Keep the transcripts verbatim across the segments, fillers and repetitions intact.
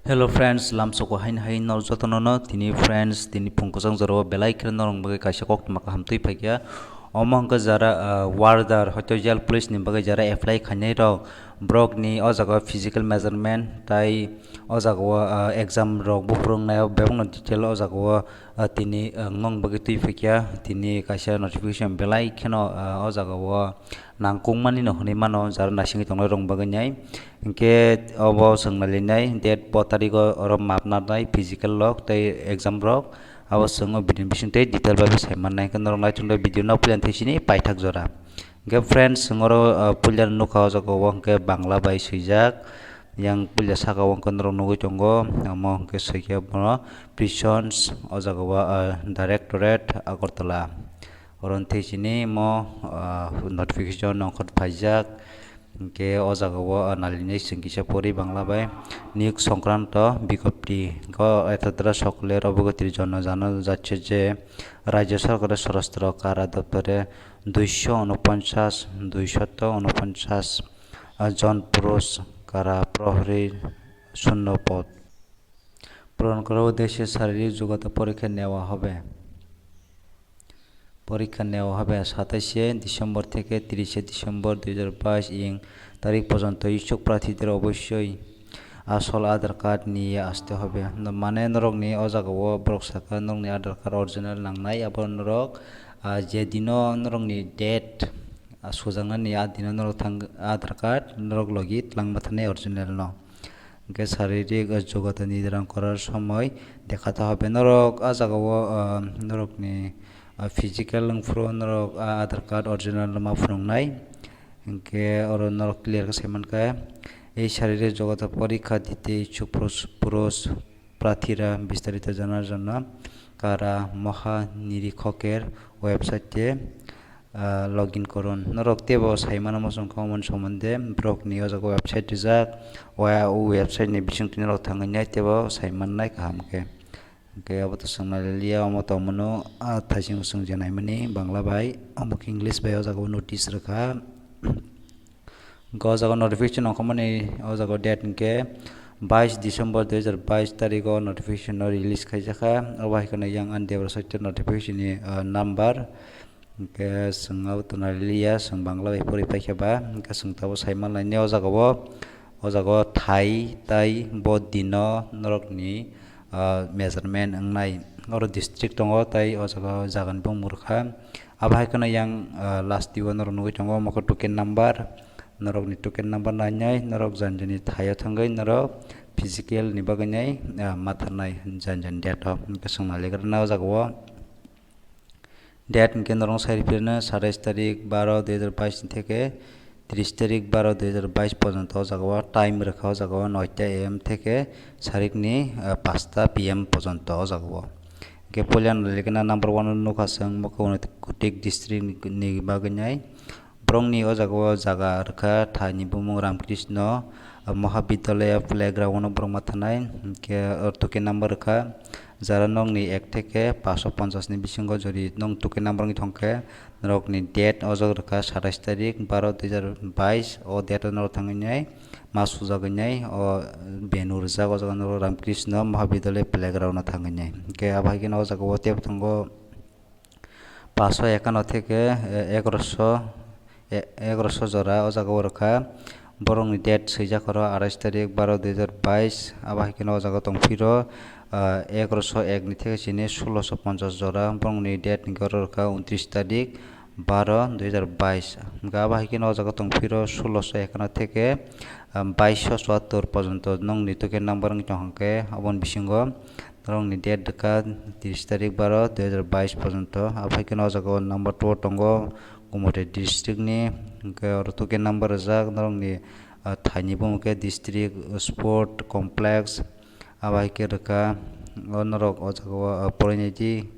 Hello friends, lamsoko hain hai nor jotono no tini friends tini phung kwchang jorao belai khe norong bagwi kaisa koktwma kaham twi phaikya. Omo hwnkhe jara, ah, warder hoito jail police ni bagwi jara apply khainai rok, borok ni o jaga o physical measurement tai o jaga o, ah, exam rok buphuru wngnai o bebak no detail o jaga o, ah, tini, ah, nong bagwi twi phaikya tini kaisa notification belai kheno, ah, o jaga o nangkukmani no hwnwi mano jara naisingwi tongnai rok bagwi nai. Hinkhe obo chwng nailainai date bo tarikh o oro map narnai physical rok tei exam rok. Abo chwng o video ni bising tei detail bai sai mannai. Hinkhe norok naichung video no puila thai sini paithak jora. Hinkhe friends, chwng oro, ah, puila nukha o jaga o hinkhe Bangla bai swijak. Yang puila saka o hinkhe norok nugwi tongo. Omo hinkhe swikhe bono prisons o jaga o, ah, directorate Agartala. Oro thai sini mo, ah, notification ongkhor phaijak. Hinkhe o jaga o, ah, nalinai chwng kisa pori Bangla bai. Niyok Songkranto bigjapti. Hinkhe o etadra sokler obo gotiri jono jano jacche je Rajya Sarkar Sorastro Kara Doptore duisho unoponchas, duishoto unoponchas, ah, jon purush kara prohri shunno pod. পূরণ করার উদ্দেশ্যে শারীরিক যোগ্যতা পরীক্ষা নেওয়া হবে। পরীক্ষা নেওয়া হবে সাতাশে ডিসেম্বর থেকে তিরিশে ডিসেম্বর দুই হাজার বাইশ ইং তারিখ পর্যন্ত। ইচ্ছুক প্রার্থীদের অবশ্যই আসল আধার কার্ড নিয়ে আসতে হবে। মানে norokni o jaga o borok saka norokni Aadhaar card original nangnai, abo norok, ah, je dino norokni date, ah, sujaknani a dino norok thang Aadhaar card norok logi twlangma thani original no. Hinkhe শারীরিক যোগ্যতা নির্ধারণ করার সময় দেখাতে হবে। Norok a jaga o, ah, norokni, ah, physical wngphuru norok a Aadhaar card original ma phunuknai. Hinkhe oro norok clear khe sai mankha. এই শারীরিক যোগ্যতা পরীক্ষা দিতে ইচ্ছুক পুরুষ, পুরুষ প্রার্থীরা বিস্তারিত জানার জন্য কারা মহানিরীক্ষকের ওয়েবসাইটে, আহ, log in করুন। Norok teibo sai mano muchung kha omo ni somonde borokni o jaga website rijak, o website ni bisingtwi norok thangwi nai teibo sai mannai kaham khe. Hinkhe abo to swng nai liya, omo tongmano, ah, thaising swng je naimani Bangla bai, omo khe English bai o jaga o notice rwkha. Hinkhe o jaga notification ongkhormani o jaga date hinkhe bais December dui hajar bais tarikh o notification no release khaijakha. Obo hai kheno yang ani debra site notification ni, ah, number. Hinkhe chwng abo to nai liya, chwng Bangla bai pori paikha ba, hinkhe chwng tabuk sai manlainai o jaga o, o jaga o thai tai bo dino norokni, ah, measurement wngnai. Oro district tongo tai o jaga o jaga ni bumung rwkha. Abo hai kheno yang, ah, last o norok nugwi tongo omo khe token number. Norokni token number nainai norok jani jani thaio thangwi norok physical ni bagwi nai, ah, ma tharnai jani jani date o. Hinkhe chwng nai ligra na o jaga o. Date hinkhe norok sai rw phirno satais tarik baro dui hajar bais ni theke tris tarik baro dui hajar bais porjonto o jaga o time rwkha o jaga o noita A M theke sarikni, ah, pasta P M porjonto o jaga o. Hinkhe puila nailikna number one o nukha chwng mokhe Unakoti district ni, ni bagwi nai. Borokni o jaga o jaga rwkha thaini bumung Ramkrishna Mahavidyalaya playground o borok ma thanai. Hinkhe o token number rwkha jara nokni ek theke paanch sho ponchash ni bisingo jodi nok token number wngwi thangkhe norokni date o jaga rwkha satais tarik baro dui hajar bais o date o norok thangwi nai ma sujagwi nai o venue rijak o jaga norok Ramkrishna Mahavidyalaya playground o thangwi nai. Hinkhe abo hai kheno o jaga o teibo tongo paanch sho ekanno theke, eh, egaroso, eh, egaroso jora o jaga o rwkha. Borokni date swijak oro arais tarik baro dui hajar bais. Abo hai kheno o jaga tongphiro, ah, egaroso ek ni theke sini sulosho ponchash jora. Borokni date hinkhe oro rwkha untris tarik baro dui hajar bais. Hinkhe abo hai kheno o jaga tongphiro sulosho ekanno theke, ah, baisho chuattor porjonto nokni token number wngwi tongkha hinkhe aboni bisingo norokni date rwkha tris tarik baro dui hajar bais porjonto. Abo hai kheno o jaga o number two o tongo Kumoti district ni, hinkhe oro token number rijak norokni, ah, thaini bumung khe district sport complex. Abo hai khe rwkha o norok o jaga o, ah, porinai di.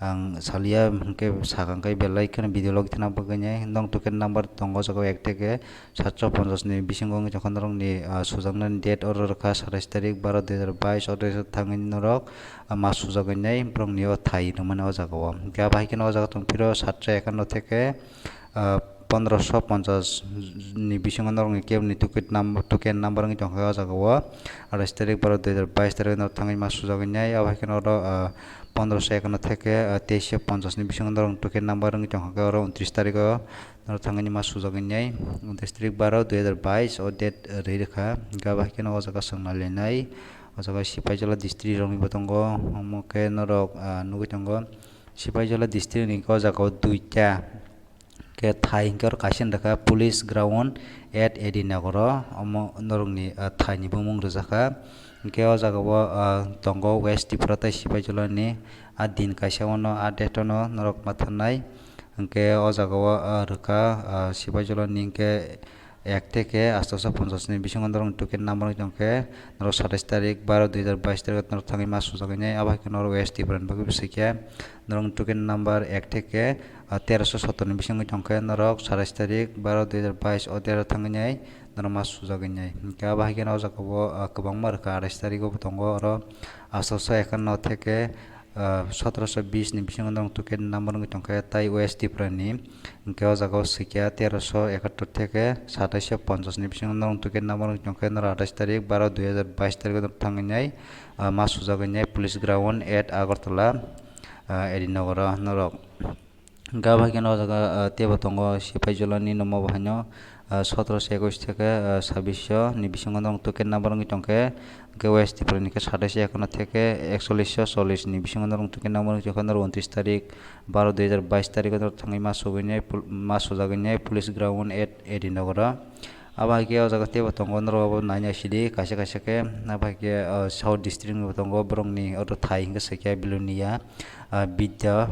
Ang salia hinkhe sakang khe belai kheno video log thana bagwi nai. Nok token number tongo o jaga o ek theke satsho ponchash ni bisingo wngwi tongkha norokni, ah, sujaknani date oro rwkha satais tarik baro dui hajar bais o date o thangwi norok, ah, ma sujagwi nai borokni o thai rwmani o jaga o. Hinkhe abo hai kheno o jaga tongphiro satsho ekanno theke, ah, pondroso ponchas ni bisingo norokni keboni ticket number, token number wngwi tongkha o jaga o. Athais tarik baro dui hajar bais tarik norok thangwi ma sujagwi nai, abo hai kheno oro, ah, pondroso ekanno theke, ah, teisho ponchas ni bisingo norok token number wngwi tongkha khe oro untris tarik o norok thangwi ma sujagwi nai, untris tarik baro dui hajar bais o date, ah, rwi rwkha. Hwnkhe abo hai kheno o jaga o chwng nai lai nai, o jaga o Sipaijala district rokni bo tongo, omo khe norok, ah, nugwi tongo Sipaijala district ni o jaga o duita. Khe thai hinkhe oro kaisa wngkha police ground at Edinagar o, omo norokni, ah, thai ni bumung rwjakha. Hinkhe o jaga o, ah, tongo West Tripura tei Sipaijala ni a din kaisa o no a date o no norok ma thanai. Hinkhe o jaga o, ah, rwkha, ah, Sipaijala ni hinkhe ek theke astaso ponchas ni bisingo norok ni token number wngwi tongkhe norok satais tarik baro dui hajar bais tarik o norok thangwi ma sujagwi nai, abo hai khe norok West Tripura ni bagwi bo swikha. Norok token number ek theke, ah, teroso sottor ni bisingo tongkhe norok satais tarik baro dui hajar bais o date o thangwi nai norok ma sujagwi nai. Hinkhe abo hai kheno o jaga o, ah, kwbangma rwkha, athais tarik o bo tongo oro astaso ekanno theke, ah, sotoroso bis ni bisingo norok token number wngwi tongkha tei West Tripura ni. Hinkhe o jaga o swikha teroso ekattor theke satais ponchas ni bisingo norok token number wngwi tongkha norok athais tarik baro dui hajar bais tarik o norok thangwi nai, ah, ma sujagwi nai police ground at Agartala, ah, Edinagar o norok. Hwnkhe abo hai kheno o jaga, ah, teibo tongo Sipaijala ni nomo bo haino, ah, sotoroso ekwis theke, ah, sabbish ni bisingo norok token number wngwi tongkhe, hwnkhe West Tripura ni khe satais ekanno theke ekchollish chollish ni bisingo norok token number wngwi tongkhe norok untris tarik baro dui hajar bais tarik o norok thangwi ma sugwi nai pol-, ma sujagwi nai police ground at Edinagar o. Abo hai khe o jaga teibo tongo norok abo nai nai sidi kaisa kaisa khe, abo hai khe, ah, South district ni bo tongo borok ni oro thai hinkhe swikha Belonia, ah, Bidya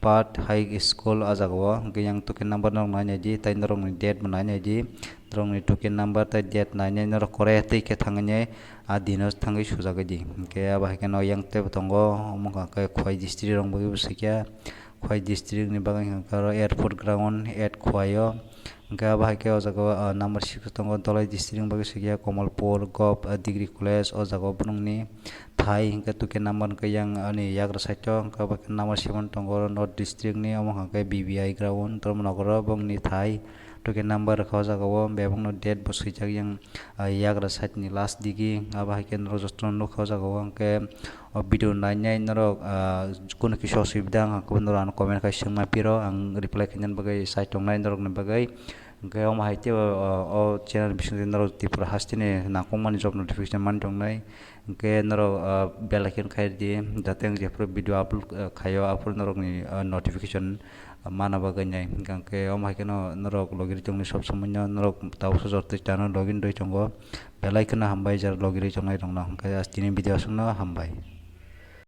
Path High School o jaga o, hwnkhe yang token number norok nai nai di, tei norok ni date bo nai nai di, norok ni token number tei date nai nai norok kore twi khe thangwi nai a dino thangwi sujagwi di. Hwnkhe abo hai kheno yang teibo tongo, omo wngkha khe Khowai district rok bagwi bo swikha, Khowai district ni bagwi hwnkha khe oro airport ground at Khowai o. Hwnkhe abo hai khe o jaga o, ah, number six o tongo Dholai district ni bagwi swikha Kamalpur Govt, ah, Degree College o jaga o borok ni thai hwnkhe token number hwnkhe yang ani yagra side o, hwnkhe abo khe number seven tongo oro North district ni, omo hwnkha khe B B I ground Dharmanagar o borok ni thai token number rwkha o jaga o, bebak no date bo swijak yang, ah, yagra side ni last digi, abo hai khe norok joto no nukha o jaga o, hwnkhe o video nai nai norok, ah, kunu kisa osubida wngkha khe norok ano comment khai swngma phiro, ang reply khainani bagwi chai tongnai norok ni bagwi. Hwnkhe omo hai tei o, o, o channel bisingtwi norok Tripura hasteni nangkukma ni job notification mani tongnai. Hwnkhe norok, ah, bell icon khai di, jate ang jephuru video upload, ah, khaio aphuru norokni, ah, notification mana bagwi nai. Hwnkhe omo hai kheno norok logi rwi tongni sob somoi no norok tabuk sojor twi chano login rwi tongo. Belai kheno hambai jara logi rwi tongnai rokno. Hwnkhe tini video aswkno hambai.